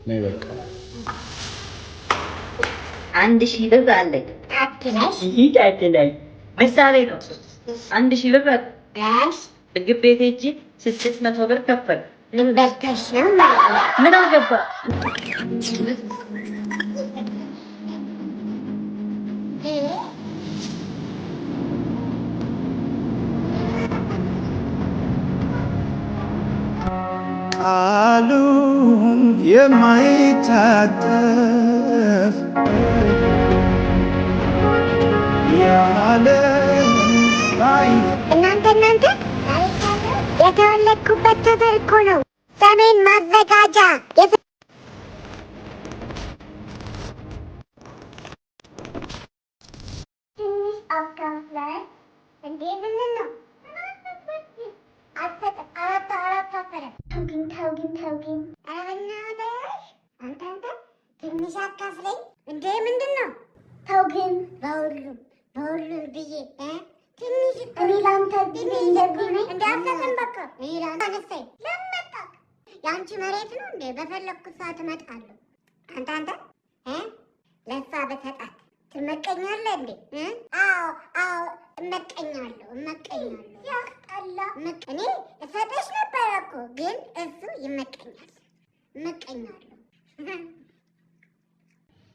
ነይ በቃ። 1,000 ብር አለኝ። ምሳሌ ነው። 1,000 ብር ምግብ ቤት ሄጄ 600 ብር ከፈልኩ። ምን በልተሽ ነው ማለት ነው? ምን አገባ? ቃሉን የማይታጠፍ ያለ እናንተ እናንተ፣ የተወለድኩበት ሰፈር እኮ ነው ሰሜን ማዘጋጃ። ትንሽ አካፍለን እንዴ? ምን ነው? አልሰጥም። አላካፈለም። ተው ግን፣ ተው ግን፣ ተው ግን። ኧረ በእናትሽ አንተ አንተ፣ ትንሽ አካፍለኝ እንዴ? ምንድን ነው? ተው ግን፣ በሁሉም በሁሉም ብዬ ትንሽ እኔ ለአንተ እንደ አልሰጥም። በቃ እኔ ለአንተ አነሳኝ። ለምን መጣህ? የአንቺ መሬት ነው እንዴ? በፈለግኩት ሰዓት እመጣለሁ። አንተ አንተ፣ ለእሷ በሰጣት ትመቀኛለህ እንዴ? አዎ አዎ፣ እመቀኛለሁ እመቀኛለሁ። ያስጠላ። እኔ እሰጥሽ ነበረ እኮ፣ ግን እሱ ይመቀኛል። እመቀኛለሁ።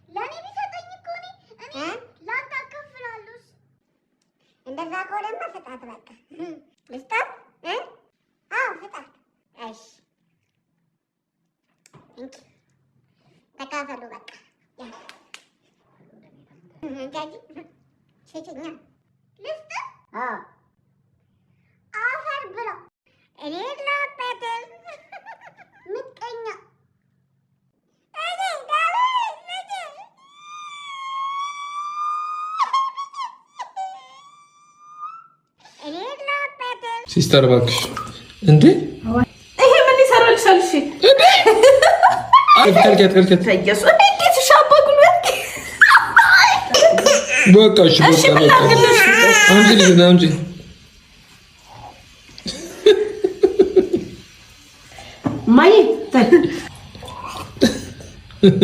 ለእኔ ቢሰጠኝ እኮ እኔ ለአንተ አከፍላለሁ። እንደዛ ከሆነማ ስጣት፣ በቃ ልስጣት። አዎ ስጣት። እሺ እንኪ ተካፈሉ። በቃ እንጂ ስጭኛ። ልስጥ? አፈር ብሎ እኔ የለሁበትም። ምቀኛ። እኔ ዳዊት ልጄ፣ እኔ የለሁበትም። Sister እባክሽ እንዴ! ይሄ ምን ይሰራልሻል? እሺ። ከልከት ከልከት። ኢየሱስ፣ እንዴት ሻባ ጉልበት። በቃ እሺ። እሺ። በቃ ምን በቃ ላድርግልሽ? አምጪ፣ ልጅ አምጪ። ማይ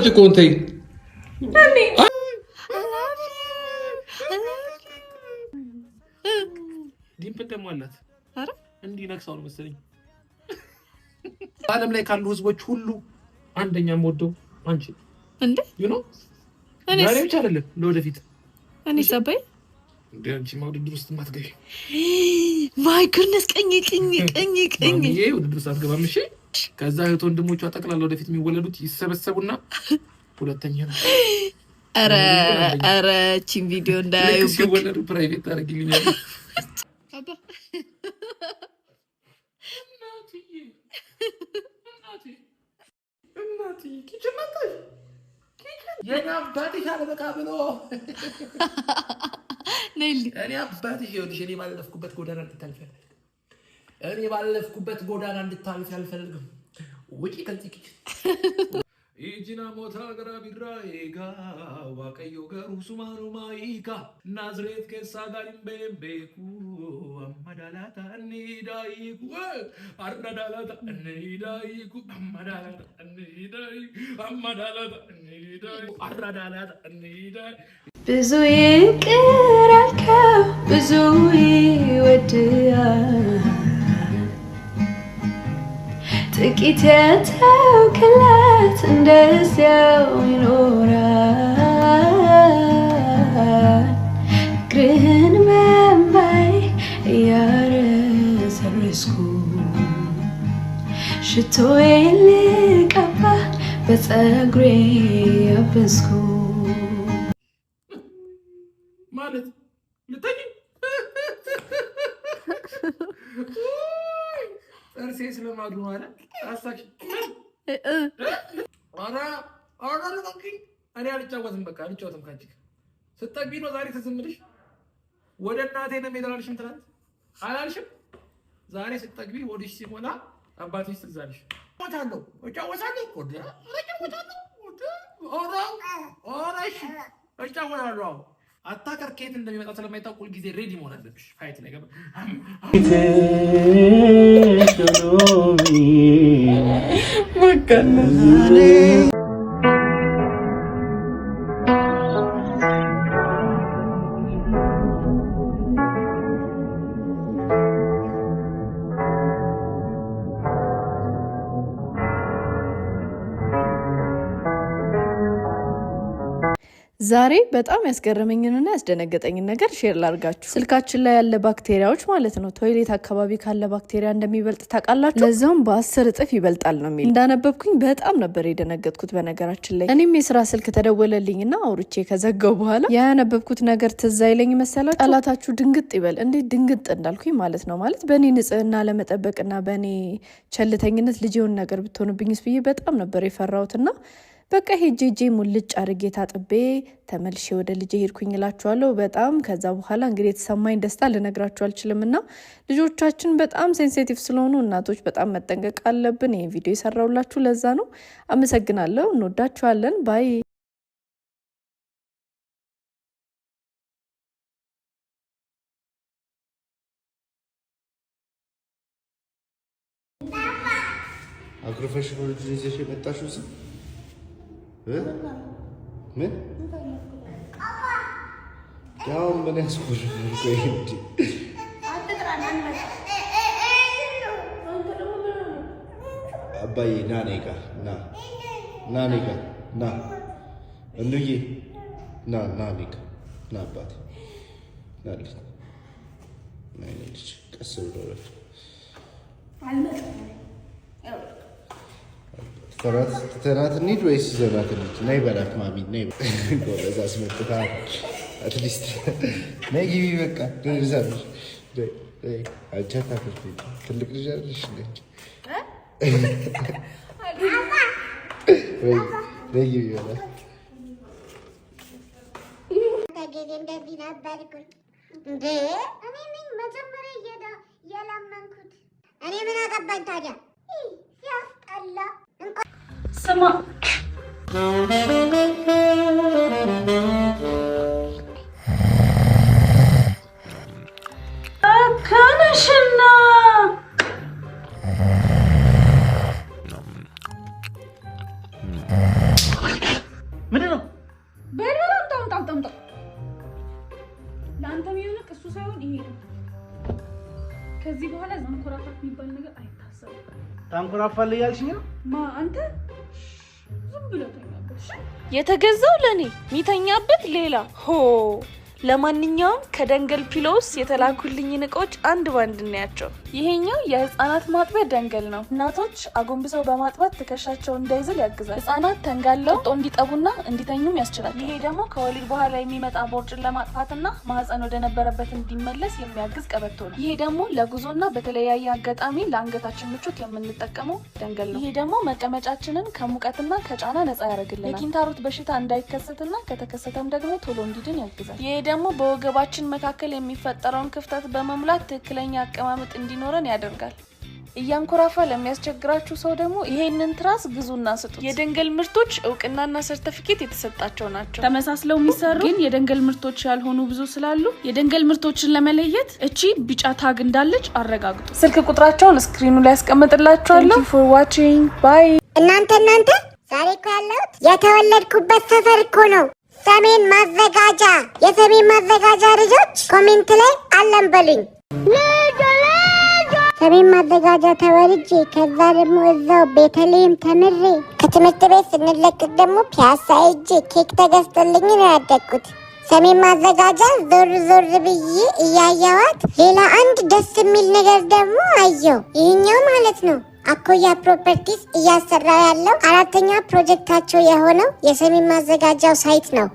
ጭቆን ተይ። Dimple ደግሞ አላት። እንዲህ ነክሳው ነው መሰለኝ። በዓለም ላይ ካሉ ህዝቦች ሁሉ አንደኛ የምወደው አንቺ እንዴ? You know እኔስ? ዛሬ ብቻ አይደለም፣ ለወደፊት። እኔ ሳባይ እንደ አንቺማ ውድድር ውስጥ ማትገቢ። My goodness፣ ቀኝ ቀኝ ቀኝ ቀኝ። ማሚዬ ውድድር ውስጥ አትገባም። እሺ፣ ከዛ እህት ወንድሞቿ ጠቅላላ ወደፊት የሚወለዱት ይሰበሰቡና ሁለተኛ ነው። ኧረ ኧረ፣ ቺን ቪዲዮ ልክ እንዳያዩብክ። ሲወለዱ private ታደርጊልኛለሽ። አባ። እናትዬ እናቴ እናትዬ፣ kitchen መጣሽ? Kitchen የኔ አባትሽ አለበቃ ብሎ ነይልኝ። እኔ አባትሽ፣ ይኸውልሽ፣ እኔ ባለፍኩበት ጎዳና እንድታልፊ አልፈልግም። እኔ ባለፍኩበት ጎዳና እንድታልፊ አልፈልግም። ውጪ ከዚህ kitchen። Iji namoota gara biraa eegaa, Waaqayyo garuu sumaanuma hiika. Naazreet keessaa gaarii hin beeku, amma dhalata inni daayiku, har'a dhalata inni daayiku, amma dhalata inni daayiku, amma dhalata inni daayiku, har'a dhalata inni daayiku. ብዙ ይቅር አልከው ብዙ ይወድሃል፣ ጥቂት የተውክለት እንደዚያው ይኖራል። እግርህን በእንባዬ እያረሰረስኩ፣ ሽቶዬን ልቀባ በፀጉሬ ያበስኩ። ማለት ልተኝ፣ ጥርሴ ስለማዱ ነው አለ። አሳክሽ። ኧረ ኧረ ልቀቂኝ። እኔ አልጫወትም፣ በቃ አልጫወትም ከአንቺ ጋር። ስጠግቢ ነው ዛሬ ትዝ እምልሽ። ወደ እናቴ ነው የምሄደው አላልሽም? ትናንት አላልሽም? ዛሬ ስጠግቢ ሆድሽ ሲሞላ አባትሽ ትዝ አለሽ። እጫወታለሁ እጫወታለሁ፣ ኧረ እጫወታለሁ፣ ኧረ ኧረ እሺ እጫወታለሁ። አዎ attacker ከየት እንደሚመጣ ስለማይታወቅ ሁልጊዜ ready መሆን አለብሽ። Fight ላይ ገባ። እኔ ዛሬ በጣም ያስገረመኝንና ያስደነገጠኝን ነገር share ላርጋችሁ። ስልካችን ላይ ያለ ባክቴሪያዎች ማለት ነው toilet አካባቢ ካለ ባክቴሪያ እንደሚበልጥ ታውቃላችሁ? ለዛውም በ10 እጥፍ ይበልጣል ነው የሚል። እንዳነበብኩኝ በጣም ነበር የደነገጥኩት። በነገራችን ላይ እኔም የስራ ስልክ ተደወለልኝና አውርቼ ከዘጋው በኋላ ያነበብኩት ነገር ትዝ አይለኝ መሰላችሁ? ጠላታችሁ ድንግጥ ይበል። እንዴት ድንግጥ እንዳልኩኝ ማለት ነው። ማለት በእኔ ንጽህና ለመጠበቅና በእኔ ቸልተኝነት ልጄ የሆነ ነገር ብትሆንብኝስ ብዬ በጣም ነበር የፈራሁትና በቃ ሄጄ ሄጄ ሙልጭ አድርጌ ታጥቤ ተመልሼ ወደ ልጄ ሄድኩኝ እላችኋለሁ። በጣም ከዛ በኋላ እንግዲህ የተሰማኝ ደስታ ልነግራችሁ አልችልም። እና ልጆቻችን በጣም sensitive ስለሆኑ እናቶች በጣም መጠንቀቅ አለብን። ይህን ቪዲዮ የሰራሁላችሁ ለዛ ነው። አመሰግናለሁ። እንወዳችኋለን። Bye። አኩርፈሽ ነው ልጁን ይዘሽ የመጣሽው? እዚህ ምን ያው ምን ያስኮርፋል? ቆይ እንጂ አባዬ፣ ና እኔ ጋር ና፣ ና እኔ ጋር ና፣ እንዬ ና፣ ና እኔ ጋር ና፣ አባቴ ና፣ ልጅ ና፣ የኔ ልጅ ቀስ ብሎ ረፍ። ትተናት እንሂድ ወይስ ይዘናት እንሂድ? ነይ በላት ማሚ፣ ነይ ጎበዝ፣ አስመጥተሃል። At least ነይ ግቢ፣ በቃ ደርሳለሽ። አንቺ አታፍርፊ፣ ትልቅ ልጅ አይደለሽ እንደ አንቺ። ነይ ግቢ በላት። ጊዜ እንደዚህ ነበርኩኝ እንዴ? እኔ ነኝ መጀመሪያ የለመንኩት። እኔ ምን አገባኝ ታዲያ? ሲያስጠላ። ስማ። ከነሽና። ምንድን ነው? በል በል፣ አምጣ አምጣ አምጣ አምጣ። ለአንተ የሚሆንህ እሱ ሳይሆን ይሄ ነው። ከዚህ በኋላ ማንኮራፋት የሚባል ነገር አይታሰብም። ታንኮራፋለህ እያልሽኝ ነው? ማ አንተ ዝም ብለህ ተኛበት። እሺ? የተገዛው ለኔ የሚተኛበት ሌላ ሆ። ለማንኛውም ከደንገል Pillows የተላኩልኝን እቃዎች አንድ ባንድ እናያቸው። ይሄኛው የህፃናት ማጥቢያ ደንገል ነው። እናቶች አጎንብሰው በማጥባት ትከሻቸው እንዳይዝል ያግዛል። ህጻናት ተንጋለው ጡጦ እንዲጠቡና እንዲተኙም ያስችላል። ይሄ ደግሞ ከወሊድ በኋላ የሚመጣ ቦርጭን ለማጥፋትና ማህፀን ወደነበረበት እንዲመለስ የሚያግዝ ቀበቶ ነው። ይሄ ደግሞ ለጉዞና በተለያየ አጋጣሚ ለአንገታችን ምቾት የምንጠቀመው ደንገል ነው። ይሄ ደግሞ መቀመጫችንን ከሙቀትና ከጫና ነጻ ያደርግልናል። የኪንታሮት በሽታ እንዳይከሰትና ከተከሰተም ደግሞ ቶሎ እንዲድን ያግዛል። ይሄ ደግሞ በወገባችን መካከል የሚፈጠረውን ክፍተት በመሙላት ትክክለኛ አቀማመጥ እንዲኖረን ያደርጋል። እያንኮራፋ ለሚያስቸግራችሁ ሰው ደግሞ ይሄንን ትራስ ግዙና ስጡት። የደንገል ምርቶች እውቅናና ሰርተፊኬት የተሰጣቸው ናቸው። ተመሳስለው የሚሰሩ ግን የደንገል ምርቶች ያልሆኑ ብዙ ስላሉ የደንገል ምርቶችን ለመለየት እቺ ቢጫ tag እንዳለች አረጋግጡ። ስልክ ቁጥራቸውን screen ኑ ላይ ያስቀምጥላችኋለሁ። For watching, bye። እናንተ እናንተ፣ ዛሬ እኮ ያለሁት የተወለድኩበት ሰፈር እኮ ነው። ሰሜን ማዘጋጃ። የሰሜን ማዘጋጃ ልጆች comment ላይ አለን በሉኝ። ሰሜን ማዘጋጃ ተወልጄ ከዛ ደግሞ እዛው ቤተልሔም ተምሬ ከትምህርት ቤት ስንለቅቅ ደግሞ ፒያሳ ሄጄ ኬክ ተገዝቶልኝ ነው ያደግኩት። ሰሜን ማዘጋጃ ዞር ዞር ብዬ እያየዋት ሌላ አንድ ደስ የሚል ነገር ደግሞ አየው። ይህኛው ማለት ነው አኮያ Properties እያሰራ ያለው አራተኛ ፕሮጀክታቸው የሆነው የሰሜን ማዘጋጃው site ነው።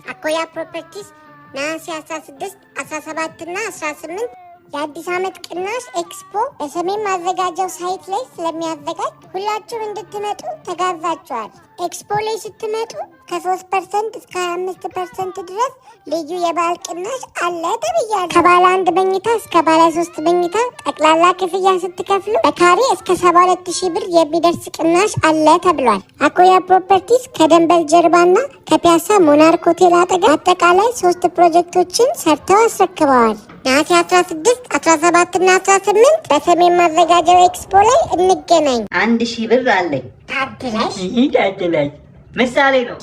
አኮያ Properties ነሐሴ 16፣ 17 እና 18 የአዲስ ዓመት ቅናሽ ኤክስፖ በሰሜን ማዘጋጃው site ላይ ስለሚያዘጋጅ ሁላችሁም እንድትመጡ ተጋብዛችኋል። ኤክስፖ ላይ ስትመጡ ከ3% እስከ 25% ድረስ ልዩ የበዓል ቅናሽ አለ ተብያለሁ። ከባለ አንድ መኝታ እስከ ባለ ሶስት መኝታ ጠቅላላ ክፍያ ስትከፍሉ በካሬ እስከ 72 ሺህ ብር የሚደርስ ቅናሽ አለ ተብሏል። አኮያ Properties ከደንበል ጀርባና ከፒያሳ ሞናርክ ሆቴል አጠገብ አጠቃላይ ሶስት ፕሮጀክቶችን ሰርተው አስረክበዋል። ነሐሴ 16፣ 17 እና 18 በሰሜን ማዘጋጃው ኤክስፖ ላይ እንገናኝ። 1,000 ብር አለኝ። ታድለሽ። ታድለሽ። ምሳሌ ነው።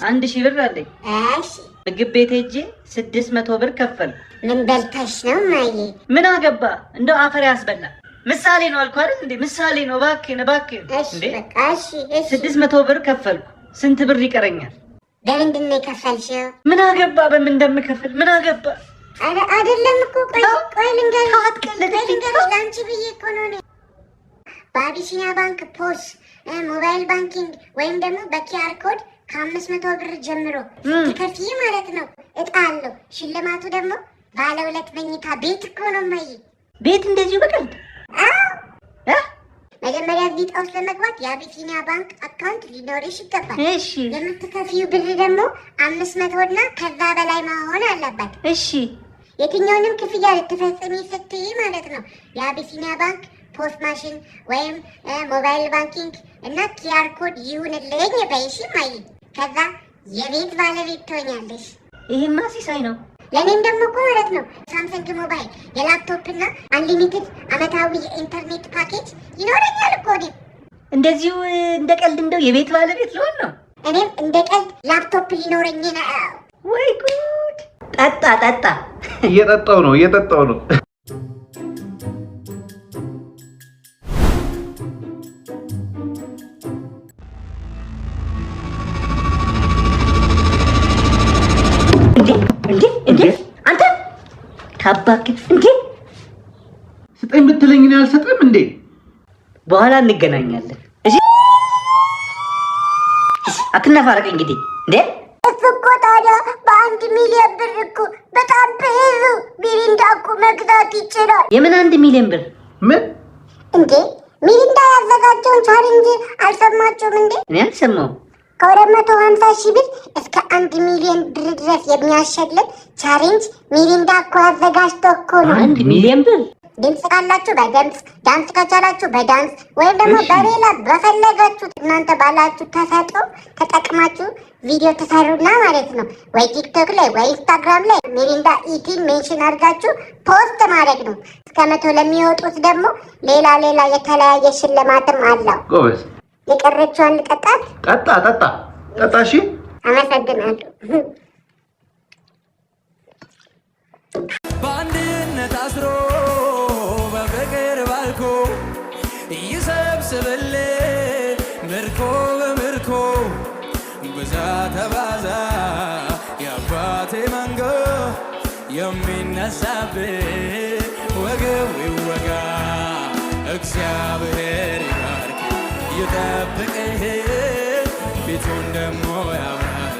1,000 ብር አለኝ። እሺ። ምግብ ቤት ሄጄ 600 ብር ከፈልኩ። ምን በልተሽ ነው ማዬ? ምን አገባ? እንደው አፈር ያስበላ። ምሳሌ ነው አልኩህ አይደል እንዴ? ምሳሌ ነው። እባክህን እባክህን። እሺ። እንዴ። በቃ እሺ እሺ። 600 ብር ከፈልኩ። ስንት ብር ይቀረኛል? በምንድን ነው የከፈልሽው? ምን አገባ በምን እንደምከፍል ምን አገባ? አይደለም እኮ ቆይ ቆይ ልንገርሽ፣ ቆይ ልንገርሽ፣ ለአንቺ ብዬ እኮ ነው እኔ። በአቢሲኒያ ባንክ POS፣ mobile banking ወይም ደግሞ በ QR code ከ500 ብር ጀምሮ ስትከፍይ ማለት ነው እጣ አለው። ሽልማቱ ደግሞ ባለ ሁለት መኝታ ቤት እኮ ነው እማዬ። ቤት እንደዚሁ በቀልድ? መጀመሪያ እዚህ ዕጣ ውስጥ ለመግባት የአቢሲኒያ ባንክ account ሊኖርሽ ይገባል። እሺ። የምትከፍዪው ብር ደግሞ 500 እና ከዛ በላይ መሆን አለበት። እሺ። የትኛውንም ክፍያ ልትፈጽሚ ስትይ ማለት ነው የአቢሲኒያ ባንክ POS machine ወይም mobile banking እና QR code ይሁንልኝ በይሽ እማዬ። ከዛ የቤት ባለቤት ትሆኛለሽ። ይሄማ ሲሳይ ነው። ለእኔም ደግሞ እኮ ማለት ነው ሳምሰንግ ሞባይል፣ የላፕቶፕ እና unlimited አመታዊ የኢንተርኔት ፓኬጅ ይኖረኛል እኮ እኔም። እንደዚሁ እንደ ቀልድ እንደው የቤት ባለቤት ልሆን ነው። እኔም እንደ ቀልድ ላፕቶፕ ሊኖረኝ ነው። ወይ ጉድ! ጠጣ ጠጣ። እየጠጣው ነው፣ እየጠጣው ነው። እንዴ እንዴ እንዴ! አንተ ታባክ እንዴ! ስጠኝ ብትለኝ እኔ አልሰጥም እንዴ? በኋላ እንገናኛለን። እሺ፣ አትነፋረቅ እንግዲህ እንዴ። እሱ እኮ ታዲያ በ1 ሚሊዮን ብር እኮ በጣም ብዙ ሚሪንዳ እኮ መግዛት ይችላል። የምን 1 ሚሊዮን ብር? ምን እንዴ፣ ሚሪንዳ ያዘጋጀውን challenge አልሰማችሁም እንዴ? እኔ አልሰማሁም። ከ250,000 ብር እስከ 1 ሚሊዮን ብር ድረስ የሚያሸልም challenge ሚሪንዳ እኮ አዘጋጅቶ እኮ ነው። 1 ሚሊዮን ብር? ድምፅ ካላችሁ በድምፅ፣ ዳንስ ከቻላችሁ በዳንስ ወይም ደግሞ በሌላ በፈለጋችሁት እናንተ ባላችሁ ተሰጥኦ ተጠቅማችሁ ቪዲዮ ትሰሩና ማለት ነው ወይ ቲክቶክ ላይ ወይ ኢንስታግራም ላይ ሚሪንዳ ኢቲን mention አድርጋችሁ post ማድረግ ነው። እስከ 100 ለሚወጡት ደግሞ ሌላ ሌላ የተለያየ ሽልማትም አለው። ጎበዝ። የቀረችዋን ልጠጣት። ጠጣ ጠጣ ጠጣ። እሺ። አመሰግናለሁ። በአንድነት አስሮ በፍቅር ባርኮ ይሰብስብልን ምርኮ በምርኮ፣ ብዛ ተባዛ የአባቴ መንጎ፣ የሚነሳብህ ወገቡ ይወጋ። እግዚአብሔር ይባርክ ይጠብቅህ፣ ፊቱን ደግሞ ያብራል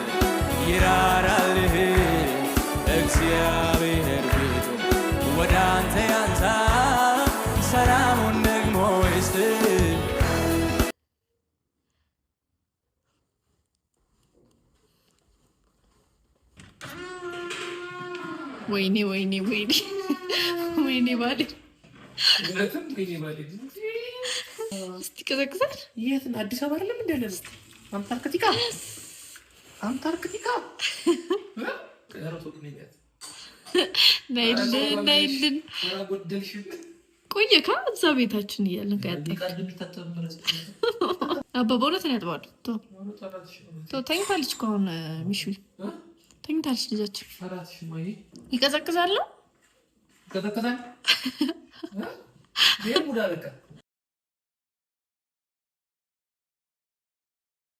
ይራራልህ። እግዚአብሔር ፊቱን ወደ አንተ ያንሳ፣ ሰላሙን ደግሞ ይስጥህ። ወይኔ ወይኔ ወይኔ ወይኔ ባሌ! እውነትም ወይኔ ባሌ! እስቲ ይቀዘቅዛል። የት ነው? አዲስ አበባ አይደለም እንደ ያለነው? አንታርክቲካ፣ አንታርክቲካ። ናይልን ናይልን። ቆየ ካ እዛ ቤታችን እያለን ከያጠብክ አባ በእውነት ነው ያጥባሉ። ተው፣ ተኝታለች እኮ አሁን ሚሹ ተኝታለች ልጃችን። ይቀዘቅዛል ነው። ይቀዘቅዛል።